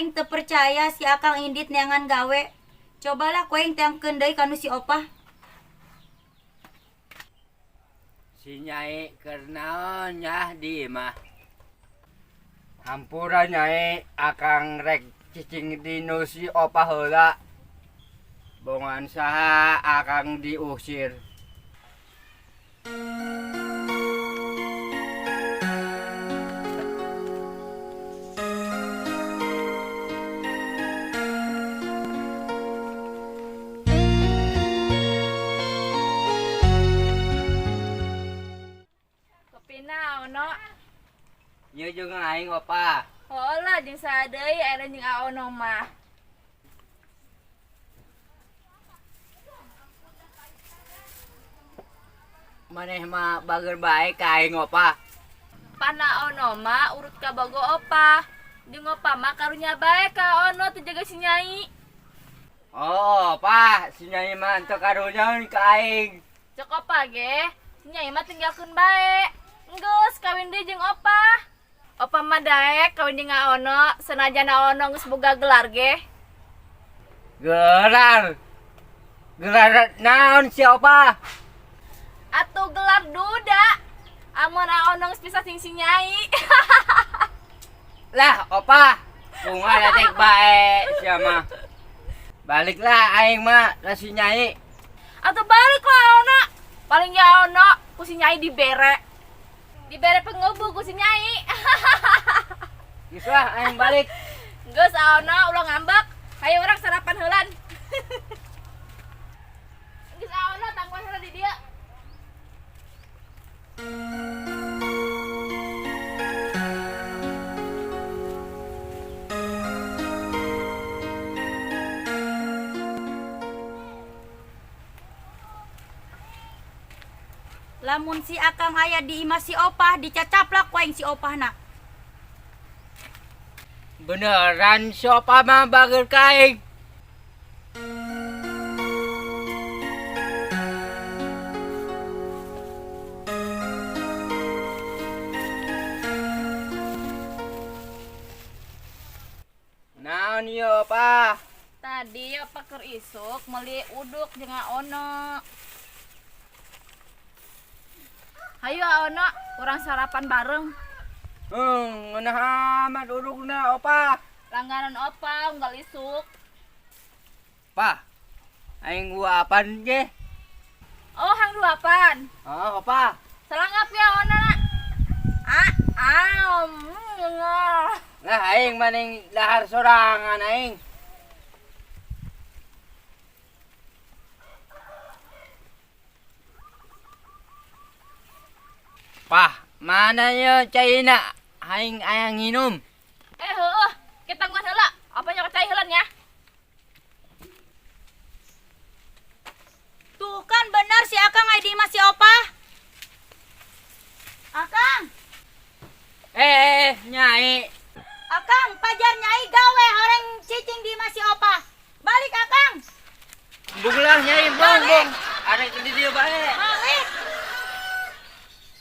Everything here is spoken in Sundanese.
Aing teu percaya si Akang indit neangan gawe. Cobalah ku aing teangkeun deui ka nu si Opah. Si Nyai keur naon nyah di imah? Hampura Nyai, Akang rek cicing di nu si Opah heula. Bongan saha Akang diusir. Kopi naon, No? Ieu jeung aing Opah. Heuh lah jeung saha deui aya jeung Aono mah. Maneh mah bager bae ka aing Opah. Pan Aono mah urut ka bogo Opah. Jeung Opah mah karunya bae ka Aono teu jaga si Nyai. Oh, Opah, si Nyai mah teu karunya ka aing. Cek Opah ge, si Nyai mah tinggalkeun bae. Enggeus kawin deui jeung Opah. Opah mah daek kawin jeung Aono, senajan Aono geus boga gelar ge. Gelar. Gelar naon si Opah? Atuh gelar duda. Amun Aono geus bisa sing si Nyai. Lah, Opah, bunga datek bae sia mah. Baliklah aing mah ka si Nyai. Atuh balik lah Aono. Paling ya Aono ku si Nyai dibere. Dibere pengebu ku si Nyai. Geus lah aing balik. Geus Aono ulah ngambek. Hayu urang sarapan heulan. Geus Aono tangguhan heula di dieu. Lamun si Akang aya di imah si Opah, dicacaplak ku aing si Opahna. Beneran si Opah mah bager ka aing. Naon ieu Opah? Tadi Opah keur isuk meuli uduk jeung Aono. Hayu Aono, urang sarapan bareng. Ngeunah amat udukna Opah. Langganan Opah unggal isuk. Pah, aing huapan ge. Oh, hang duapan. Oh, Opah. Salangap ya Aono na. Ah, ah. Lah aing maning dahar sorangan aing. Pah, mana ye caina? Aing ayang nginum. Heueuh, kita tangguhan heula. Apa nya cai heula nya? Tuh kan bener si Akang aya di imah